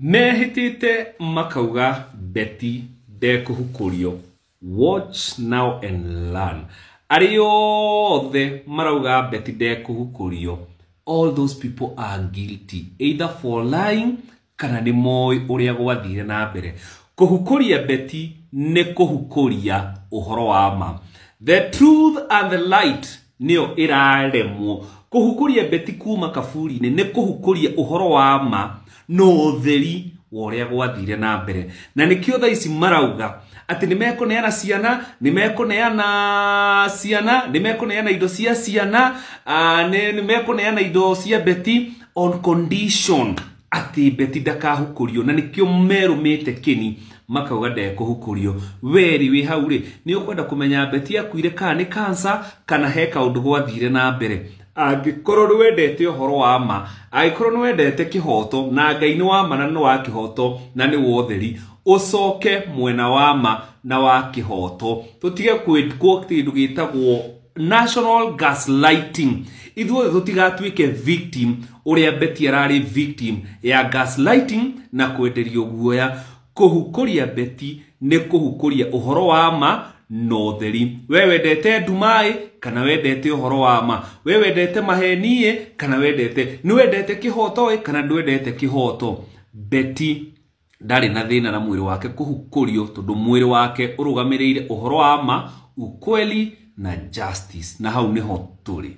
Mehĩtĩte makauga Betty ndekũhukũrio. Watch now and learn. Arĩa othe marauga Betty ndekũhukũrio, all those people are guilty either for lying kana nĩ moĩ ũrĩa gwathire na mbere. Kũhukũria Betty nĩ kũhukũria ũhoro wa ma. The truth and the light nĩyo ĩraremwo. Kũhukũria Betty kuma kaburi-inĩ nĩ kũhukũria ũhoro wa ma na ũtheri wa ũrĩa gwathire na mbere. Na nĩkĩo thaa ici marauga atĩ nĩ mekũneana ciana, nĩ mekũneana ciana, nĩ mekũneana indo cia ciana, nĩ mekũneana indo cia Betty on condition atĩ Betty ndakahukũrio. Na nĩkĩo merũmĩte kĩni makauga ndekũhukũrio. Weri wĩ hau rĩ, nĩ ũkwenda kũmenya Betty akuire kana nĩ cancer kana he kaũndũ gwathire na mbere. Angĩkorwo nĩ wendete ũhoro wa ma, angĩkorwo nĩ wendete kĩhoto na Ngai nĩ wa ma na nĩ wa kĩhoto na nĩ wa ũtheri, ũcoke mwena wa ma na wa kĩhoto. Tũtige kwĩkwo kĩndũ gĩtagwo national gaslighting. Ithuothe tũtigatuĩke victim ũrĩa Betty ararĩ victim ya gaslighting na kwenderio guoya. Kũhukũria Betty nĩ kũhukũria ũhoro wa ma na ũtheri. We wendete nduma-ĩ kana wendete ũhoro wa ma? We wendete maheni-ĩ kana wendete, nĩ wendete kĩhoto-ĩ kana ndwendete kĩhoto? Betty ndarĩ na thĩna na mwĩrĩ wake kũhukũrio tondũ mwĩrĩ wake ũrũgamĩrĩire ũhoro wa ma, ukweli na justice. Na hau nĩho tũrĩ.